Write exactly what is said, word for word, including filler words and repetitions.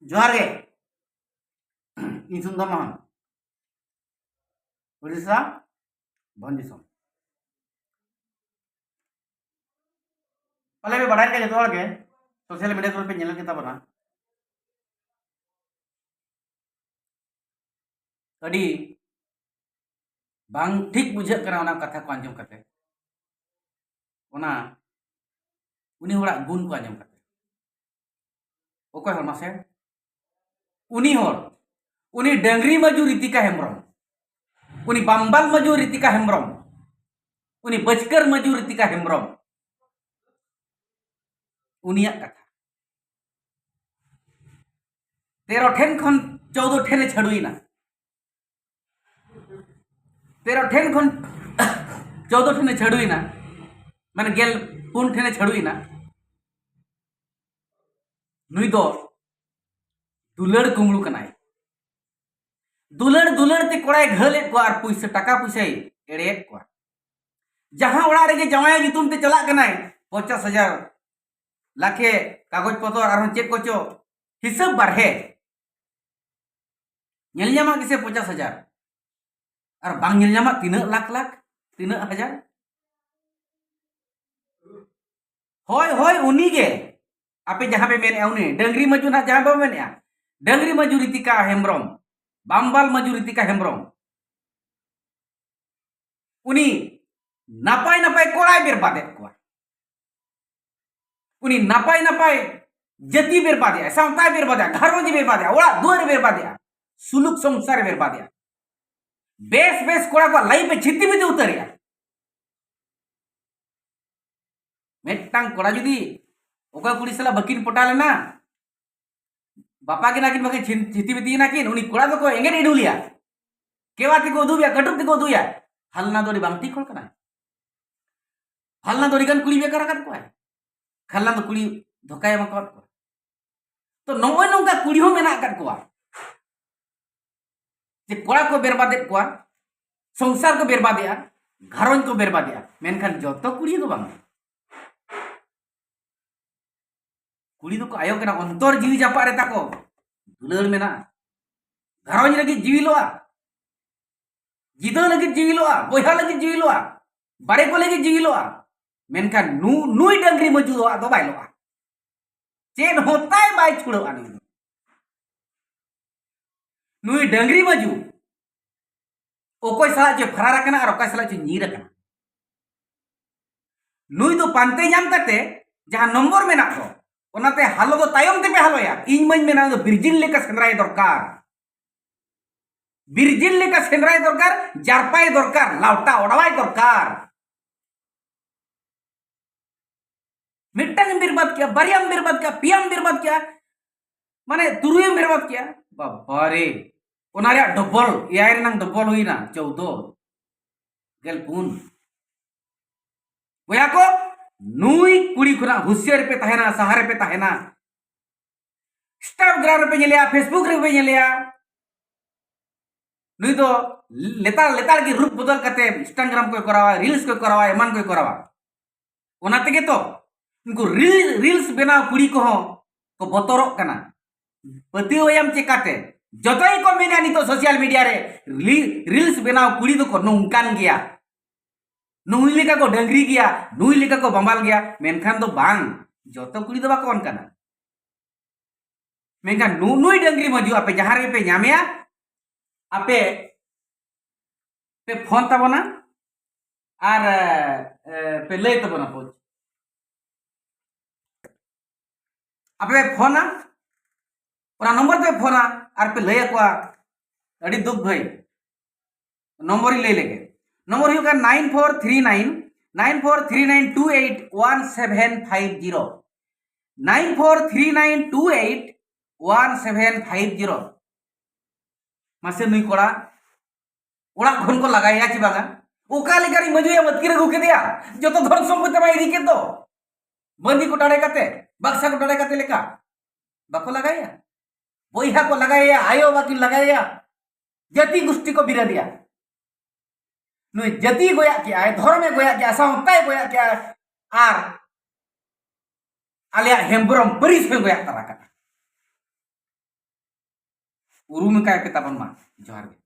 ᱡᱚᱦᱟᱨ ᱜᱮ᱾ ᱤᱧ ᱥᱩᱱᱫᱚᱨ ᱢᱳᱦᱚᱱ, ᱩᱲᱤᱥᱥᱟ ᱵᱷᱚᱸᱡᱽ ᱫᱤᱥᱚᱢ᱾ ᱯᱟᱞᱮ ᱯᱮ ᱵᱟᱲᱟᱭ ᱜᱮᱭᱟ ᱡᱚᱛᱚ ᱦᱚᱲ ᱜᱮ, ᱥᱳᱥᱟᱞ ᱢᱤᱰᱤᱭᱟ ᱠᱚᱨᱮ ᱯᱮ ᱧᱮᱞ ᱜᱮᱛᱟ ᱵᱚᱱᱟ᱾ ᱟᱹᱰᱤ ᱵᱟᱝ ᱴᱷᱤᱠ ᱵᱩᱡᱷᱟᱹᱜ ᱠᱟᱱᱟ ᱚᱱᱟ ᱠᱟᱛᱷᱟ ᱠᱚ ᱟᱸᱡᱚᱢ ᱠᱟᱛᱮ, ᱚᱱᱟ ᱩᱱᱤ ᱦᱚᱲᱟᱜ ᱜᱩᱱ ᱠᱚ ᱟᱸᱡᱚᱢ ᱠᱟᱛᱮ᱾ ᱚᱠᱚᱭ ᱦᱚᱲ ᱢᱟᱥᱮ? ᱩᱱᱤ ᱦᱚᱲ, ᱩᱱᱤ ᱰᱟᱹᱝᱨᱤ ᱢᱟᱹᱡᱩ ᱨᱤᱛᱤᱠᱟ ᱦᱮᱢᱵᱨᱚᱢ, ᱩᱱᱤ ᱵᱟᱢᱵᱟᱞ ᱢᱟᱹᱡᱩ ᱨᱤᱛᱤᱠᱟ ᱦᱮᱢᱵᱨᱚᱢ, ᱩᱱᱤ ᱵᱟᱹᱪᱠᱟᱹᱨ ᱢᱟᱹᱡᱩ ᱨᱤᱛᱤᱠᱟ ᱦᱮᱢᱵᱨᱚᱢ, ᱩᱱᱤᱭᱟᱜ ᱠᱟᱛᱷᱟ᱾ ᱛᱮᱨᱚ ᱴᱷᱮᱱ ᱠᱷᱚᱱ ᱪᱳᱫᱚ ᱴᱷᱮᱱᱮ ᱪᱷᱟᱹᱰᱩᱭᱮᱱᱟ᱾ ᱛᱮᱨᱚ ᱴᱷᱮᱱ ᱠᱷᱚᱱ ᱪᱳᱫᱚ ᱴᱷᱮᱱᱮ ᱪᱷᱟᱹᱰᱩᱭᱮᱱᱟ, ᱢᱟᱱᱮ ᱜᱮᱞ ᱯᱩᱱ ᱴᱷᱮᱱᱮ ᱪᱷᱟᱹᱰᱩᱭᱮᱱᱟ᱾ ᱱᱩᱭ ᱫᱚ ᱫᱩᱞᱟᱹᱲ ᱠᱩᱢᱵᱽᱲᱩ ᱠᱟᱱᱟᱭ᱾ ᱫᱩᱞᱟᱹᱲ ᱫᱩᱞᱟᱹᱲ ᱛᱮ ᱠᱚᱲᱟᱭ ᱜᱷᱟᱹᱞᱮᱫ ᱠᱚᱣᱟ ᱟᱨ ᱯᱩᱭᱥᱟᱹ, ᱴᱟᱠᱟ ᱯᱩᱭᱥᱟᱹᱭ ᱮᱲᱮᱭᱮᱫ ᱠᱚᱣᱟ᱾ ᱡᱟᱦᱟᱸ ᱚᱲᱟᱜ ᱨᱮᱜᱮ ᱡᱟᱶᱟᱭ ᱧᱩᱛᱩᱢ ᱛᱮ ᱪᱟᱞᱟᱜ ᱠᱟᱱᱟᱭ, ᱯᱚᱧᱪᱟᱥ ᱦᱟᱡᱟᱨ ᱞᱟᱠᱷᱮ ᱠᱟᱜᱚᱡᱽ ᱯᱚᱛᱚᱨ ᱟᱨᱦᱚᱸ ᱪᱮᱫ ᱠᱚᱪᱚ ᱦᱤᱥᱟᱹᱵ ᱵᱟᱨᱦᱮ᱾ ᱧᱮᱞ ᱧᱟᱢᱟᱜ ᱜᱮᱥᱮ ᱯᱚᱧᱪᱟᱥ ᱦᱟᱡᱟᱨ, ᱟᱨ ᱵᱟᱝ ᱧᱮᱞ ᱧᱟᱢᱟᱜ ᱛᱤᱱᱟᱹᱜ ᱞᱟᱠᱷ ᱞᱟᱠᱷ, ᱛᱤᱱᱟᱹᱜ ᱦᱟᱡᱟᱨ᱾ ᱦᱳᱭ, ᱦᱳᱭ, ᱩᱱᱤ ᱜᱮ᱾ ᱟᱯᱮ ᱡᱟᱦᱟᱸ ᱯᱮ ᱢᱮᱱᱮᱜᱼᱟ, ᱩᱱᱤ ᱰᱟᱹᱝᱨᱤ ᱢᱟᱹᱡᱩ ᱱᱟᱦᱟᱜ ᱡᱟᱦᱟᱸ ᱵᱟᱵᱚ ᱢᱮᱱᱮᱜᱼᱟ, ᱰᱟᱹᱝᱨᱤ ᱢᱟᱹᱡᱩ ᱨᱤᱛᱤᱠᱟ ᱦᱮᱢᱵᱨᱚᱢ, ᱵᱟᱢᱵᱟᱞ ᱢᱟᱹᱡᱩ ᱨᱤᱛᱤᱠᱟ ᱦᱮᱢᱵᱨᱚᱢ, ᱩᱱᱤ ᱱᱟᱯᱟᱭ ᱱᱟᱯᱟᱭ ᱠᱚᱲᱟᱭ ᱵᱮᱨᱵᱟᱫᱮᱫ ᱠᱚᱣᱟ᱾ ᱩᱱᱤ ᱱᱟᱯᱟᱭ ᱱᱟᱯᱟᱭ ᱡᱟᱹᱛᱤ ᱵᱮᱨᱵᱟᱫᱮᱜᱼᱟ, ᱥᱟᱶᱛᱟᱭ ᱵᱮᱨᱵᱟᱫᱮᱜᱼᱟ, ᱜᱷᱟᱨᱚᱸᱡᱽ ᱵᱮᱨᱵᱟᱫᱮᱜᱼᱟ, ᱚᱲᱟᱜ ᱫᱩᱣᱟᱹᱨ ᱵᱮᱨᱵᱟᱫᱮᱜᱼᱟ, ᱥᱩᱞᱩᱠ ᱥᱚᱝᱥᱟᱨᱮ ᱵᱮᱨᱵᱟᱫᱮᱜᱼᱟ᱾ ᱵᱮᱥ ᱵᱮᱥ ᱠᱚᱲᱟ ᱠᱚᱣᱟᱜ ᱞᱟᱭᱤᱯᱷ ᱮ ᱪᱷᱤᱛᱤ ᱵᱤᱛᱤ ᱩᱛᱟᱹᱨᱮᱜᱼᱟ᱾ ᱢᱤᱫᱴᱟᱝ ᱠᱚᱲᱟ ᱡᱩᱫᱤ ᱚᱠᱟ ᱠᱩᱲᱤ ᱥᱟᱞᱟᱜ ᱵᱟᱹᱠᱤᱱ ᱯᱚᱴᱟᱣ ᱞᱮᱱᱟ, ᱵᱟᱯᱟ ᱠᱤᱱ ᱟᱹᱠᱤᱱ ᱵᱟᱹᱠᱤᱱ ᱪᱷᱤᱱ-, ᱪᱷᱤᱛᱤ ᱵᱤᱛᱤᱭᱮᱱᱟ ᱠᱤᱱ, ᱩᱱᱤ ᱠᱚᱲᱟ ᱫᱚᱠᱚ ᱮᱸᱜᱮᱞ ᱤᱰᱩᱞᱮᱭᱟ, ᱠᱮᱣᱟ ᱛᱮᱠᱚ ᱩᱫᱩᱜᱮᱭᱟ, ᱠᱟᱹᱴᱩᱵ ᱛᱮᱠᱚ ᱩᱫᱩᱜᱮᱭᱟ᱾ ᱯᱷᱟᱞᱱᱟ ᱫᱚ ᱟᱹᱰᱤ ᱵᱟᱝ ᱴᱷᱤᱠ ᱦᱚᱲ ᱠᱟᱱᱟᱭ, ᱯᱷᱟᱞᱱᱟ ᱫᱚ ᱟᱹᱰᱤ ᱜᱟᱱ ᱠᱩᱲᱤ ᱵᱮᱠᱟᱨ ᱟᱠᱟᱫ ᱠᱚᱣᱟᱭ, ᱯᱷᱟᱞᱱᱟ ᱫᱚ ᱠᱩᱲᱤ ᱫᱷᱳᱠᱟᱭ ᱮᱢ ᱟᱠᱟᱫ ᱠᱚᱣᱟ᱾ ᱛᱚ ᱱᱚᱜᱼᱚᱭ ᱱᱚᱝᱠᱟ ᱠᱩᱲᱤ ᱦᱚᱸ ᱢᱮᱱᱟᱜ ᱟᱠᱟᱫ ᱠᱚᱣᱟ ᱡᱮ ᱠᱚᱲᱟ ᱠᱚ ᱵᱮᱨᱵᱟᱫᱮᱫ ᱠᱚᱣᱟ, ᱥᱚᱝᱥᱟᱨ ᱠᱚ ᱵᱮᱨᱵᱟᱫᱮᱜᱼᱟ, ᱜᱷᱟᱨᱚᱸᱡᱽ ᱠᱚ ᱵᱮᱨᱵᱟᱫᱮᱜᱼᱟ, ᱢᱮᱱᱠᱷᱟᱱ ᱡᱚᱛᱚ ᱠᱩᱲᱤ ᱫᱚ ᱵᱟᱝ᱾ ᱠᱩᱲᱤ ᱫᱚᱠᱚ ᱟᱭᱳ ᱠᱟᱱᱟ, ᱚᱱᱛᱚᱨ ᱡᱤᱣᱤ ᱡᱟᱯᱟᱜ ᱨᱮ ᱛᱟᱠᱚ᱾ ᱫᱩᱞᱟᱹᱲ ᱢᱮᱱᱟᱜᱼᱟ, ᱜᱷᱟᱨᱚᱸᱡᱽ ᱞᱟᱹᱜᱤᱫ ᱡᱤᱣᱤ ᱞᱚᱜᱼᱟ, ᱡᱤᱫᱟᱹ ᱞᱟᱹᱜᱤᱫ ᱡᱤᱣᱤ ᱞᱚᱜᱼᱟ, ᱵᱚᱭᱦᱟ ᱞᱟᱹᱜᱤᱫ ᱡᱤᱣᱤ ᱞᱚᱜᱼᱟ, ᱵᱟᱨᱮ ᱠᱚ ᱞᱟᱹᱜᱤᱫ ᱡᱤᱣᱤ ᱞᱚᱜᱼᱟ᱾ ᱢᱮᱱᱠᱷᱟᱱ ᱱᱩ-, ᱱᱩᱭ ᱰᱟᱹᱝᱨᱤ ᱢᱟᱹᱡᱩ ᱫᱚ ᱟᱫᱚ ᱵᱟᱭ ᱞᱚᱜᱼᱟ᱾ ᱪᱮᱫ ᱦᱚᱸ ᱛᱟᱭ ᱵᱟᱭ ᱪᱷᱩᱲᱟᱹᱜᱼᱟ ᱱᱩᱭ ᱫᱚ᱾ ᱱᱩᱭ ᱰᱟᱹᱝᱨᱤ ᱢᱟᱹᱡᱩ ᱚᱠᱚᱭ ᱥᱟᱞᱟᱜ ᱪᱚᱭ ᱯᱷᱟᱨᱟᱨ ᱟᱠᱟᱱᱟ ᱟᱨ ᱚᱠᱚᱭ ᱥᱟᱞᱟᱜ ᱪᱚᱭ ᱧᱤᱨ ᱟᱠᱟᱱᱟ᱾ ᱱᱩᱭ ᱫᱚ ᱯᱟᱱᱛᱮ ᱧᱟᱢ ᱠᱟᱛᱮ ᱡᱟᱦᱟᱸ ᱱᱚᱢᱵᱚᱨ ᱢᱮᱱᱟᱜ ᱫᱚ, ᱚᱱᱟᱛᱮ ᱦᱟᱞᱚ ᱫᱚ ᱛᱟᱭᱚᱢ ᱛᱮᱯᱮ ᱦᱟᱞᱚᱭᱟ᱾ ᱤᱧ ᱢᱟᱧ ᱢᱮᱱᱟ, ᱩᱱᱤ ᱫᱚ ᱵᱤᱨᱡᱤᱱ ᱞᱮᱠᱟ ᱥᱮᱸᱫᱽᱨᱟᱭ ᱫᱚᱨᱠᱟᱨ, ᱵᱤᱨᱡᱤᱱ ᱞᱮᱠᱟ ᱥᱮᱸᱫᱽᱨᱟᱭ ᱫᱚᱨᱠᱟᱨ, ᱡᱟᱨᱯᱟᱭ ᱫᱚᱨᱠᱟᱨ, ᱞᱟᱣᱴᱟ ᱚᱰᱟᱣᱟᱭ ᱫᱚᱨᱠᱟᱨ᱾ ᱢᱤᱫᱴᱟᱝ ᱮᱢ ᱵᱤᱨᱵᱟᱫ ᱠᱮᱜᱼᱟ, ᱵᱟᱨᱭᱟᱢ ᱵᱤᱨᱵᱟᱫ ᱠᱮᱜᱼᱟ, ᱯᱮᱭᱟᱢ ᱵᱤᱨᱵᱟᱫ ᱠᱮᱜᱼᱟ, ᱢᱟᱱᱮ ᱛᱩᱨᱩᱭᱮᱢ ᱵᱤᱨᱵᱟᱫ ᱠᱮᱜᱼᱟ᱾ ᱵᱟᱵᱟᱨᱮ, ᱚᱱᱟ ᱨᱮᱭᱟᱜ ᱰᱚᱵᱚᱞ, ᱮᱭᱟᱭ ᱨᱮᱱᱟᱝ ᱰᱚᱵᱚᱞ ᱦᱩᱭᱱᱟ, ᱪᱳᱫᱚ, ᱜᱮᱞ ᱯᱩᱱ᱾ ᱵᱚᱭᱦᱟ ᱠᱚ, ᱱᱩᱭ ᱠᱩᱲᱤ ᱠᱷᱚᱱᱟᱜ ᱦᱩᱥᱤᱭᱟᱨ ᱨᱮᱯᱮ ᱛᱟᱦᱮᱱᱟ, ᱥᱟᱦᱟᱨ ᱨᱮᱯᱮ ᱛᱟᱦᱮᱱᱟ᱾ Instagram ᱨᱮᱯᱮ ᱧᱮᱞᱮᱭᱟ, Facebook ᱨᱮᱯᱮ ᱧᱮᱞᱮᱭᱟ, ᱱᱩᱭ ᱫᱚ ᱞᱮᱛᱟᱲ ᱞᱮᱛᱟᱲ ᱜᱮ ᱨᱩᱯ ᱵᱚᱫᱚᱞ ᱠᱟᱛᱮ Instagram ᱠᱚᱭ ᱠᱚᱨᱟᱣᱟ, reels ᱠᱚᱭ ᱠᱚᱨᱟᱣᱟ, ᱮᱢᱟᱱ ᱠᱚᱭ ᱠᱚᱨᱟᱣᱟ᱾ ᱚᱱᱟ ᱛᱮᱜᱮ ᱛᱚ ᱩᱱᱠᱩ reel-, reels ᱵᱮᱱᱟᱣ ᱠᱩᱲᱤ ᱠᱚᱦᱚᱸ ᱠᱚ ᱵᱚᱛᱚᱨᱚᱜ ᱠᱟᱱᱟ᱾ ᱯᱟᱹᱛᱭᱟᱹᱣ ᱮᱢ ᱪᱮᱠᱟᱛᱮ? ᱡᱚᱛᱚ ᱜᱮᱠᱚ ᱢᱮᱱᱟ ᱱᱤᱛᱚᱜ social media ᱨᱮ, ᱨᱤ-, reels ᱵᱮᱱᱟᱣ ᱠᱩᱲᱤ ᱫᱚᱠᱚ ᱱᱚᱝᱠᱟᱱ ᱜᱮᱭᱟ, ᱱᱩᱭ ᱞᱮᱠᱟ ᱠᱚ ᱰᱟᱹᱝᱨᱤ ᱜᱮᱭᱟ, ᱱᱩᱭ ᱞᱮᱠᱟ ᱠᱚ ᱵᱟᱢᱵᱟᱞ ᱜᱮᱭᱟ᱾ ᱢᱮᱱᱠᱷᱟᱱ ᱫᱚ ᱵᱟᱝ, ᱡᱚᱛᱚ ᱠᱩᱲᱤ ᱫᱚ ᱵᱟᱠᱚ ᱚᱱᱠᱟᱱᱟ᱾ ᱢᱮᱱᱠᱷᱟᱱ ᱱᱩ-, ᱱᱩᱭ ᱰᱟᱹᱝᱨᱤ ᱢᱟᱹᱡᱩ ᱟᱯᱮ ᱡᱟᱦᱟᱸ ᱨᱮᱜᱮ ᱯᱮ ᱧᱟᱢᱮᱭᱟ, ᱟᱯᱮ ᱯᱮ ᱯᱷᱳᱱ ᱛᱟᱵᱚᱱᱟ ᱟᱨ, ᱮ, ᱯᱮ ᱞᱟᱹᱭ ᱛᱟᱵᱚᱱᱟ᱾ ᱯᱳᱪ ᱟᱯᱮ ᱯᱮ ᱯᱷᱳᱱᱟ, ᱚᱱᱟ ᱱᱚᱢᱵᱚᱨ ᱯᱮ ᱯᱷᱳᱱᱟ ᱟᱨ ᱯᱮ ᱞᱟᱹᱭ ᱟᱠᱚᱣᱟ, ᱟᱹᱰᱤ ᱫᱩᱠ ᱵᱷᱟᱹᱭ, ᱱᱚᱢᱵᱚᱨ ᱤᱧ ᱞᱟᱹᱭ ᱞᱮᱜᱮ᱾ ᱱᱚᱢᱵᱚᱨ ᱦᱩᱭᱩᱜ ᱠᱟᱱᱟ nine four three nine, nine four three nine two eight one seven five zero, nine four three nine two eight one seven five zero᱾ ᱢᱟᱥᱮ ᱱᱩᱭ ᱠᱚᱲᱟ ᱚᱲᱟᱜ ᱠᱷᱚᱱ ᱠᱚ ᱞᱟᱜᱟᱭᱮᱭᱟ ᱪᱮ ᱵᱟᱝᱟ? ᱚᱠᱟ ᱞᱮᱠᱟᱨᱤᱧ ᱢᱟᱹᱡᱩᱭᱟ ᱟᱹᱛᱠᱤᱨ ᱟᱹᱜᱩ ᱠᱮᱫᱮᱭᱟ, ᱡᱚᱛᱚ ᱫᱷᱚᱱ ᱥᱚᱢᱯᱚᱛᱤ ᱢᱟ ᱤᱫᱤ ᱠᱮᱫ ᱫᱚ᱾ ᱵᱟᱸᱫᱤ ᱠᱚ ᱰᱟᱲᱮ ᱠᱟᱛᱮ, ᱵᱟᱠᱥᱟ ᱠᱚ ᱰᱟᱲᱮ ᱠᱟᱛᱮ ᱞᱮᱠᱟ ᱵᱟᱠᱚ ᱞᱟᱜᱟᱭᱮᱭᱟ᱾ ᱵᱚᱭᱦᱟ ᱠᱚ ᱞᱟᱜᱟᱭᱮᱭᱟ, ᱟᱭᱳ ᱵᱟᱵᱟ ᱠᱤᱱ ᱞᱟᱜᱟᱭᱮᱭᱟ, ᱡᱟᱹᱛᱤ ᱜᱩᱥᱴᱤ ᱠᱚ ᱵᱤᱨᱟᱹᱫᱮᱭᱟ᱾ ᱱᱩᱭ ᱡᱟᱹᱛᱤ ᱜᱚᱭᱟᱜ ᱠᱮᱜᱼᱟᱭ, ᱫᱷᱚᱨᱚᱢᱮ ᱜᱚᱭᱟᱜ ᱠᱮᱜᱼᱟ, ᱥᱟᱶᱛᱟᱭ ᱜᱚᱭᱟᱜ ᱠᱮᱜᱼᱟ, ᱟᱨ ᱟᱞᱮᱭᱟᱜ ᱦᱮᱢᱵᱨᱚᱢ ᱯᱟᱹᱨᱤᱥ ᱦᱚᱸᱭ ᱜᱚᱭᱟᱜ ᱛᱟᱨᱟ ᱠᱟᱜᱼᱟ᱾ ᱩᱨᱩᱢ ᱠᱟᱭ ᱯᱮ ᱛᱟᱵᱚᱱ ᱢᱟ᱾ ᱡᱚᱦᱟᱨ ᱜᱮ᱾